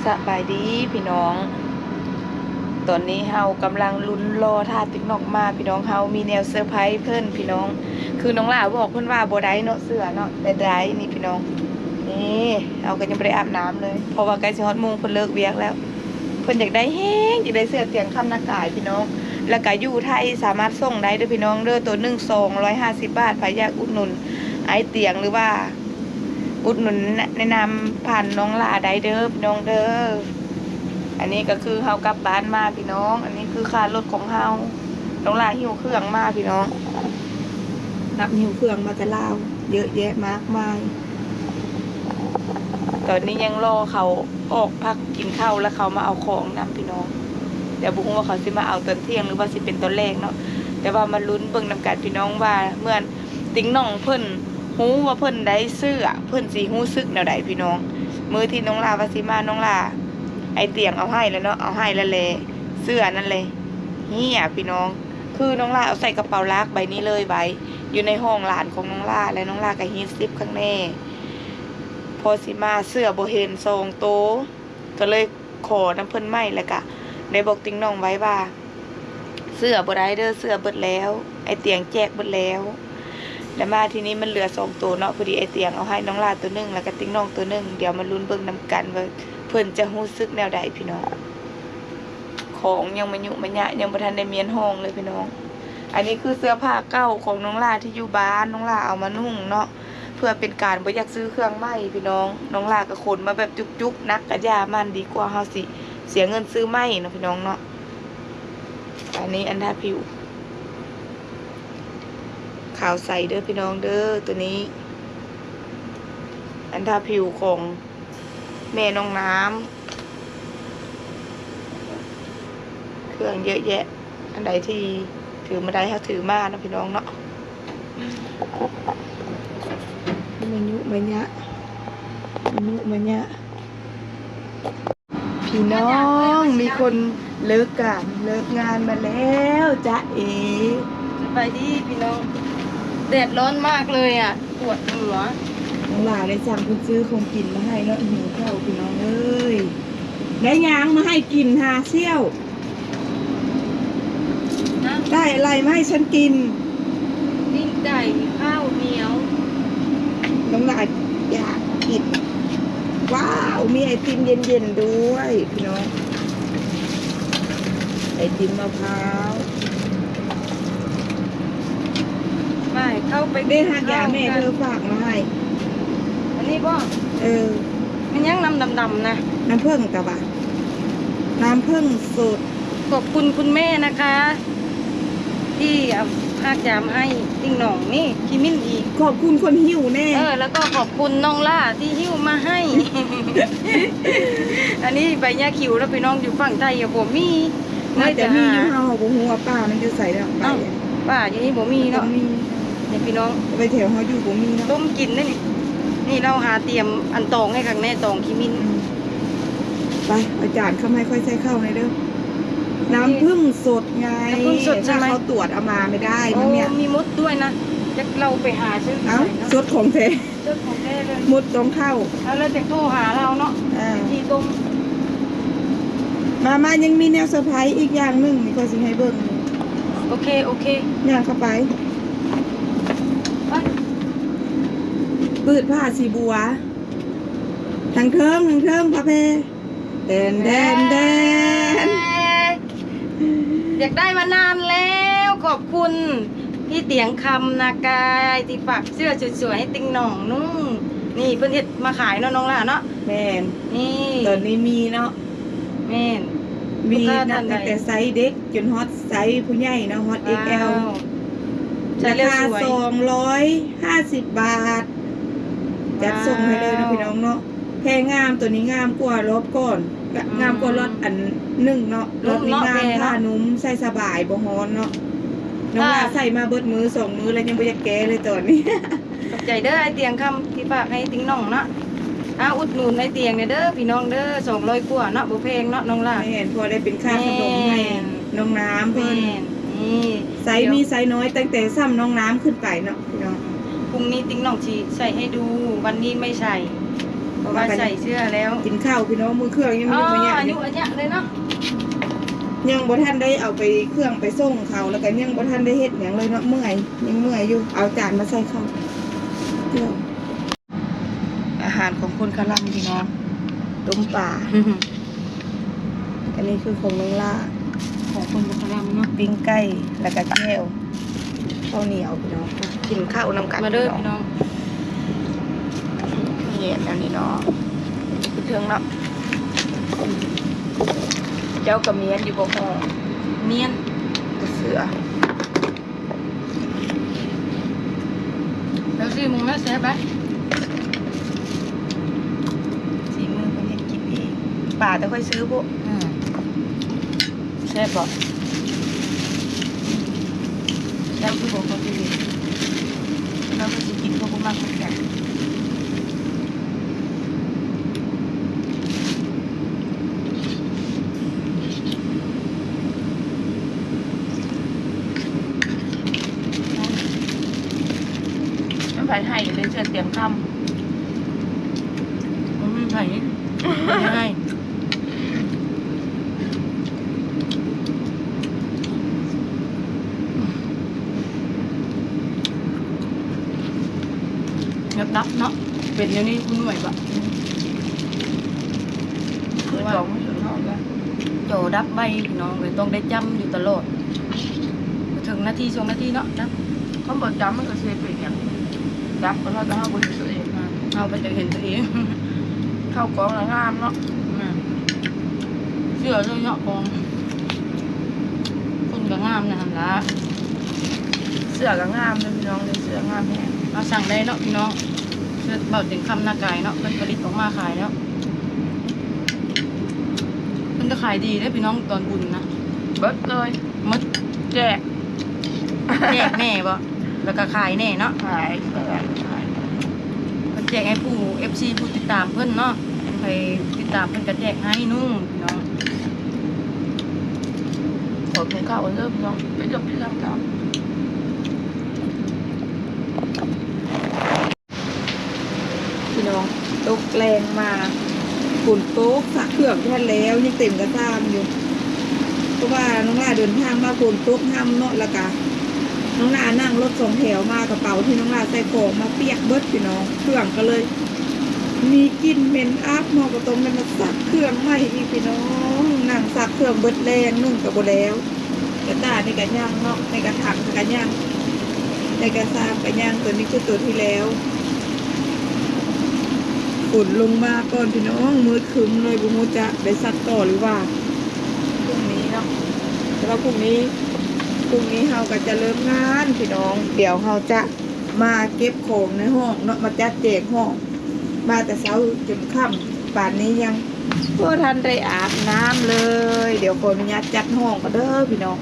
ສະບາຍດີພີ່ນ້ອງ, ຕອນນີ້ເຮົາກຳລັງລຸ້ນລໍຖ້າຕິກໜອກມາພີ່ນ້ອງ, ເຮົາມີແນວເຊີໄພເພິ່ນພີ່ນ້ອງ. ຄືນ້ອງຫຼ້າບອກເພິ່ນວ່າບໍ່ໄດ້ເນາະ ເສື້ອເນາະ, ແຕ່ໄດ້ນີ້ພີ່ນ້ອງ. ນີ້ເຮົາກໍຍັງບໍ່ໄດ້ອາບນ້ຳເລີຍ ເພາະວ່າໃກ້ຊິຮອດໂມງເພິ່ນເລີກວຽກແລ້ວ. ເພິ່ນຢາກໄດ້ແຮງ ຢາກໄດ້ເສື້ອຕຽງຄຳນາກາຍພີ່ນ້ອງ, ແລ້ວກະຢູ່ໄທສາມາດສົ່ງໄດ້ເດີພີ່ນ້ອງເດີ. ໂຕໜຶ່ງສອງຮ້ອຍຫ້າສິບບາດ, ໃຜຢາກອຸດໜູນອ້າຍຕຽງ ຫຼືວ່າ ອຸດໜູນແນະນຳຜ່ານນ້ອງຫຼ້າໄດ້ເດີພີ່ນ້ອງເດີ. ອັນນີ້ກໍຄືເຮົາກັບບ້ານມາພີ່ນ້ອງ, ອັນນີ້ຄືຄ່າລົດຂອງເຮົາ. ນ້ອງຫຼ້າຫິ້ວເຄື່ອງມາພີ່ນ້ອງ, ນັບຫິ້ວເຄື່ອງມາແຕ່ລາວເຍອະແຍະມາກມາຍ. ຕອນນີ້ຍັງລໍເຂົາອອກພັກກິນເຂົ້າ ແລ້ວເຂົາມາເອົາຂອງນຳພີ່ນ້ອງ, ແຕ່ບໍ່ຮູ້ວ່າເຂົາຊິມາເອົາຕອນທ່ຽງ ຫຼືວ່າຊິເປັນຕອນແລງເນາະ. ແຕ່ວ່າມາລຸ້ນເບິ່ງນຳກັນພີ່ນ້ອງ ວ່າເມື່ອ ຕິງໜ່ອງເພິ່ນຮູ້ວ່າເພິ່ນໄດ້ເສື້ອ ເພິ່ນຊິຮູ້ສຶກແນວໃດພີ່ນ້ອງ. ມື້ທີ່ນ້ອງຫຼ້າວ່າຊິມາ ນ້ອງຫຼ້າ ອ້າຍຕຽງເອົາໃຫ້ແລ້ວເນາະ, ເອົາໃຫ້ແລ້ວແຫຼະ ເສື້ອນັ້ນແຫຼະເຫ່ຍພີ່ນ້ອງ. ຄືນ້ອງຫຼ້າເອົາໃສ່ກະເປົາລາກໃບນີ້ເລີຍໄວ້ຢູ່ໃນຫ້ອງຫຼານຂອງນ້ອງຫຼ້າ ແລະນ້ອງຫຼ້າກໍຮີດສິບຄັ້ງແນ່. ພໍຊິມາເສື້ອບໍ່ເຫັນສອງໂຕ ກໍເລີຍ ຂໍນຳເພິ່ນໃໝ່ ແລ້ວກະໄດ້ບອກຕິງໜ່ອງໄວ້ວ່າ ເສື້ອບໍ່ໄດ້ເດີ ເສື້ອເບິດແລ້ວ ອ້າຍຕຽງແຈກເບິດແລ້ວ. ແລ້ວມາທີນີ້ມັນເຫຼືອສອງໂຕເນາະ, ພໍດີອ້າຍຕຽງເອົາໃຫ້ນ້ອງຫຼ້າໂຕໜຶ່ງ ແລ້ວກະຕິງໜ່ອງໂຕໜຶ່ງ. ດຽວມາລຸ້ນເບິ່ງນຳກັນວ່າເພິ່ນຈະຮູ້ສຶກແນວໃດພີ່ນ້ອງ. ຂອງຍັງມາຍຸມາຍະ ຍັງບໍ່ທັນໄດ້ມ້ຽນຫ້ອງເລີຍພີ່ນ້ອງ. ອັນນີ້ຄືເສື້ອຜ້າເກົ່າຂອງນ້ອງຫຼ້າທີ່ຢູ່ບ້ານ ນ້ອງຫຼ້າເອົາມານຸ່ງເນາະ. ເພື່ອເປັນການບໍ່ຢາກຊື້ເຄື່ອງໃໝ່ພີ່ນ້ອງ, ນ້ອງຫຼ້າກໍຂົນມາແບບຈຸກໆ ໜັກກະຢ່າມັນ ດີກວ່າເຮົາຊິເສຍເງິນຊື້ໃໝ່ເນາະພີ່ນ້ອງເນາະ. ອັນນີ້ອັນທາຜິວ ຂາວໃສເດີພີ່ນ້ອງເດີ. ໂຕນີ້ອັນທາຜິວຂອງແມ່ນ້ອງນ້ຳ. ເຄື່ອງເຍອະແຍະ, ອັນໃດທີ່ຖືມາໄດ້ເຮົາຖືມາເນາະພີ່ນ້ອງເນາະ. ມາຍຸມາຍະ ມາຍຸມາຍະ. ພີ່ນ້ອງ ມີຄົນເລີກການເລີກງານມາແລ້ວ ຈ໊ະເອ. ສະບາຍດີພີ່ນ້ອງ, ແດດຮ້ອນມາກເລີຍອະ ປວດຫົວ. ນ້ອງຫຼ້າໄດ້ສັ່ງເພິ່ນຊື້ຂອງກິນມາໃຫ້ເນາະ, ຫິວເຂົ້າພີ່ນ້ອງເອີຍ. ໄດ້ຫຍັງມາໃຫ້ກິນຫາສ່ຽວ? ຮະ? ໄດ້ອະໄລມາໃຫ້ສັນກິນ? ປີ້ງໄກ່ ມີເຂົ້າໜຽວ. ນ້ອງຫຼ້າຢາກກິນ. ວ້າວ ມີໄອຕິມເຢັນໆ ດ້ວຍພີ່ນ້ອງ, ໄອຕິມມະພ້າວ. ໄປ ເຂົ້າໄປ ເດ້ ຫາກຢາແມ່ເທີຝາກມາໃຫ້. ອັນນີ້ບໍ່? ເອີ. ແມ່ນຫຍັງນ້ຳດຳໆ ນະ? ນ້ຳເຜິ້ງຕະຫວາ ນ້ຳເຜິ້ງສົດ. ຂອບຄຸນຄຸນແມ່ນະຄະ ທີ່ ອາ ພາກຢາມໃຫ້ຕິ່ງໜອງນີ້ ຂີ້ມິ້ນອີກ. ຂອບຄຸນຄົນຫິ້ວແນ່. ເອີ ແລ້ວກໍຂອບຄຸນນ້ອງຫຼ້າທີ່ຫິ້ວມາໃຫ້. ອັນນີ້ໃບຫຍ້າຂິວເນາະພີ່ນ້ອງ, ຢູ່ຝັ່ງໄທກໍບໍ່ມີ. ໜ້າຈະມີຢູ່, ເຮົາບໍ່ຮູ້ວ່າປ່າມັນຢູ່ໃສແລ້ວ. ເອົ້າ ປ່າຢູ່ນີ້ບໍ່ມີເນາະ. ຕ້ອງມີ. ນີ້ພີ່ນ້ອງ ໄປແຖວເຮົາຢູ່ບໍ່ມີເນາະ. ຕົ້ມກິນເດ້ນີ້. ນີ້ລາວຫາຕຽມອັນຕອງໃຫ້ຄັກແນ່, ຕອງຂີ້ມິ້ນ. ອືມ. ໄປ ອາຈານຄຳໃຫ້ຂ້ອຍໃສ່ເຂົ້າແນ່ເດີ. ໂອເຄ. ນ້ຳເຜິ້ງສົດໄງ. ນ້ຳເຜິ້ງສົດໃຊ່ໄໝ? ເຂົາຕວດເອົາມາໄມ່ໄດ້. ໂອ້ ມັນເນ່ຍ ມີມົດດ້ວຍນະ. ຈັກລາວໄປຫາຊື້ຢູ່ໃສເນາະ. ເອົ້າ ສົດຂອງແທ້. ເຈົ້າຂອງແທ້ເລີຍ. ໝົດຕ້ອງເຂົ້າ. ເອົາ ແລ້ວຈັ່ງໂທຫາລາວເນາະ. ອ່າ ວິທີຕົ້ມ. ມາ ມາ ຍັງມີແນວເຊີໄພອີກຢ່າງໜຶ່ງ ນີ້ຂ້ອຍຊິໃຫ້ເບິ່ງ. ໂອເຄ ໂອເຄ. ຍ່າງເຂົ້າໄປ. ໄປ. ພືດຜ້າສີບົວ. ທາງເທິງ ທາງເທິງ ຜ້າແພ. ແດນ ແດນ ແດນ. ຢາກໄດ້ມານານແລ້ວ. ຂອບຄຸນພີ່ຕຽງຄຳນາກາຍ ທີ່ຝາກເສື້ອສວຍໆ ໃຫ້ຕິ່ງໜອງນຸ່ງ. ນີ້ເພິ່ນເຮັດມາຂາຍເນາະ ນ້ອງຫຼ້າເນາະ. ແມ່ນ. ນີ້ ຕອນນີ້ມີເນາະ. ແມ່ນ. ມີ ລູກຄ້າ ນັບຕັ້ງແຕ່ ທ່ານໃດ ໄຊເດັກຈົນຮອດໄຊຜູ້ໃຫຍ່ເນາະ, ຮອດ ເອັກແອລ. ວ້າວ. ລາຄາສອງຮ້ອຍຫ້າສິບບາດ. ຈັດສົ່ງໃຫ້ເລີຍເນາະ ພີ່ນ້ອງເນາະ. ແພງງາມ ໂຕນີ້ງາມກວ່າລອບກ່ອນ, ງາມກວ່າລັອດອັນໜຶ່ງເນາະ. ລັອດນີ້ງາມ ຜ້ານຸ້ມ ໃສ່ສະບາຍ ບໍ່ຮ້ອນເນາະ. ນ້ອງຫຼ້າໃສ່ມາເບິດມື້ສອງມື້ແລ້ວ ຍັງບໍ່ຢາກແກ້ເລີຍຕອນນີ້. ຂອບໃຈເດີ ອ້າຍຕຽງຄຳ ທີ່ຝາກໃຫ້ຕິ່ງໜອງເນາະ. ອ່າ ອຸດໜູນອ້າຍຕຽງແດ່ເດີພີ່ນ້ອງເດີ, ສອງຮ້ອຍກວ່າເນາະ, ບໍ່ແພງເນາະ ນ້ອງຫຼ້າ. ແມ່ນ ພໍໄດ້ເປັນຄ່າຂະໜົມໃຫ້ ແມ່ນ ນ້ອງນ້ຳເພິ່ນ. ແມ່ນ. ນີ້ ໄຊມີໄຊນ້ອຍ ຕັ້ງແຕ່ສ່ຳນ້ອງນ້ຳຂຶ້ນໄປເນາະ. ພີ່ນ້ອງ ພຸ່ງນີ້ຕິ່ງໜອງຊິໃສ່ໃຫ້ດູ, ວັນນີ້ໄມ່ໃສ່. ເພາະວ່າ ມາໃສ່ເສື້ອແລ້ວ ກິນເຂົ້າພີ່ນ້ອງ ມື້ເຄື່ອງຍັງມີ ເອີ ບໍ່ຍາກ ອາຍຸອັນເນີ້ຍເລີຍເນາະ ຍັງບໍ່ທັນໄດ້ເອົາໄປເຄື່ອງໄປສົ່ງເຂົາ ແລ້ວກໍຍັງບໍ່ທັນໄດ້ເຮັດຫຍັງເລີຍເນາະ ເມື່ອຍ ຍັງເມື່ອຍຢູ່ ເອົາຈານມາໃສ່ເຂົ້າ ອາຫານຂອງຄົນຄະລຳພີ່ນ້ອງ ຕົ້ມປາ ອັນນີ້ຄືຂອງນ້ອງຫຼ້າ ຂອງຄົນບໍ່ຄະລຳເນາະ ປີ້ງໄກ່ ແລ້ວກະແຈ່ວ ເຂົ້າໜຽວພີ່ນ້ອງ ກິນເຂົ້ານຳກັນ ມາເດີພີ່ນ້ອງ ພີ່ນ້ອງ ແຍກອັນນີ້ເນາະ ຂຶ້ນເທິງເນາະ ເຈົ້າກະມ້ຽນຢູ່ບໍ່ ຫອມ ມ້ຽນ ບໍ່ເຊື່ອ. ແລ້ວຊີມເບິ່ງແລ້ວແຊບໄດ໋ ສີມືເພິ່ນເຮັດກິນເອງ ປາແຕ່ຂ້ອຍຊື້ພຸ້ນ ອືມ ແຊບບໍ່ ແຊບຄືບໍ່ ເຂົາຊິກິນ ເຂົາຊິກິນ ເຂົາບໍ່ມັກຄືກັນ. ມັນໃຜໃຫ້ເລີຍ ເຊື່ອຕຽງຄຳ ບໍ່ມີໃຜໃຫ້ ເງືອກດັບເນາະ ເປັນແນວນີ້ຄູໜ່ວຍບະ ຄືຈອງບໍ່ຖືກເຮົາລະ ຈໍດັບໄວພີ່ນ້ອງເອີຍ ຕ້ອງໄດ້ຈ້ຳຢູ່ຕະຫຼອດ ເຖິງນາທີສອງນາທີເນາະ ດັບ ຄັນບໍ່ຈ້ຳມັນກໍຊິເປັນຫຍັງ ດັບກໍເທົ່າແຕ່ເຮົາບໍ່ເຫັນຕົວເອງ ເຮົາກໍຈະເຫັນຕົວເອງ ເຂົ້າກອງລະງາມເນາະ ແມ່ນ ເຊື່ອເລີຍເນາະ ກອງ ຄົນກໍງາມນະຫັ້ນລະ ເສື້ອກໍງາມເດີພີ່ນ້ອງເດີ ເສື້ອງາມແຮງ ມາສັ່ງໄດ້ເນາະພີ່ນ້ອງ ເສື້ອເບົາຕຽງຄຳນາກາຍເນາະ ເພິ່ນຜະລິດອອກມາຂາຍເນາະ ເພິ່ນກໍຂາຍດີເດ້ພີ່ນ້ອງ ຕອນບຸນນະ ເບິດເລີຍ ໝົດ ແຈກ ແຈກແດ່ບໍ່ ແລ້ວກໍຂາຍແດ່ເນາະ ຂາຍ ຂາຍ ເພິ່ນແຈກໃຫ້ຜູ້ ເອັຟຊີ ຜູ້ຕິດຕາມເພິ່ນເນາະ ໃຜຕິດຕາມເພິ່ນກໍແຈກໃຫ້ນຸ່ງພີ່ນ້ອງ ຂໍກິນເຂົ້າກ່ອນເດີພີ່ນ້ອງ ໄປຈົບທີ່ຫຼັງເຈົ້າ. ພີ່ນ້ອງ ຕົກແລງມາ ຝົນຕົກ ຊັກເຄື່ອງບໍ່ທັນແລ້ວ ຍັງເຕັມກະຊາມຢູ່ ເພາະວ່ານ້ອງຫຼ້າເດີນທາງມາຝົນຕົກຮຳເນາະ ແລ້ວກະນ້ອງຫຼ້ານັ່ງລົດສອງແຖວມາ ກະເປົາທີ່ນ້ອງຫຼ້າໃສ່ຂອງມາປຽກເບິດພີ່ນ້ອງ ເຄື່ອງກະເລີຍມີກິ່ນເໝັນອັບ ເຮົາກະຕ້ອງໄດ້ມາຊັກເຄື່ອງໃໝ່ອີກພີ່ນ້ອງ ນັ່ງຊັກເຄື່ອງເບິດແລງໜຶ່ງກະບໍ່ແລ້ວ. ກະຕ່ານີ້ກະຍັງເນາະ ໃນກະຖັງກະຍັງ ໃນກະຊາມກະຍັງ ໂຕນີ້ຄືໂຕທີ່ແລ້ວ ຝົນລົງມາກ່ອນພີ່ນ້ອງ ມືດຄຶ້ມເລີຍ ບໍ່ຮູ້ຈະໄດ້ຊັກຕໍ່ຫຼືວ່າ ພລຸ່ງນີ້ເນາະ ແຕ່ວ່າພລຸ່ງນີ້ ພລຸ່ງນີ້ເຮົາກະຈະເລີກງານພີ່ນ້ອງ ດຽວເຮົາຈະມາເກັບຂອງໃນຫ້ອງເນາະ ມາຈັດແຈງຫ້ອງ ມາແຕ່ເຊົ້າຈົນຄ່ຳ ປານນີ້ຍັງບໍ່ທັນໄດ້ອາບນ້ຳເລີຍ ດຽວຂໍອະນຸຍາດຈັດຫ້ອງກ່ອນເດີພີ່ນ້ອງ.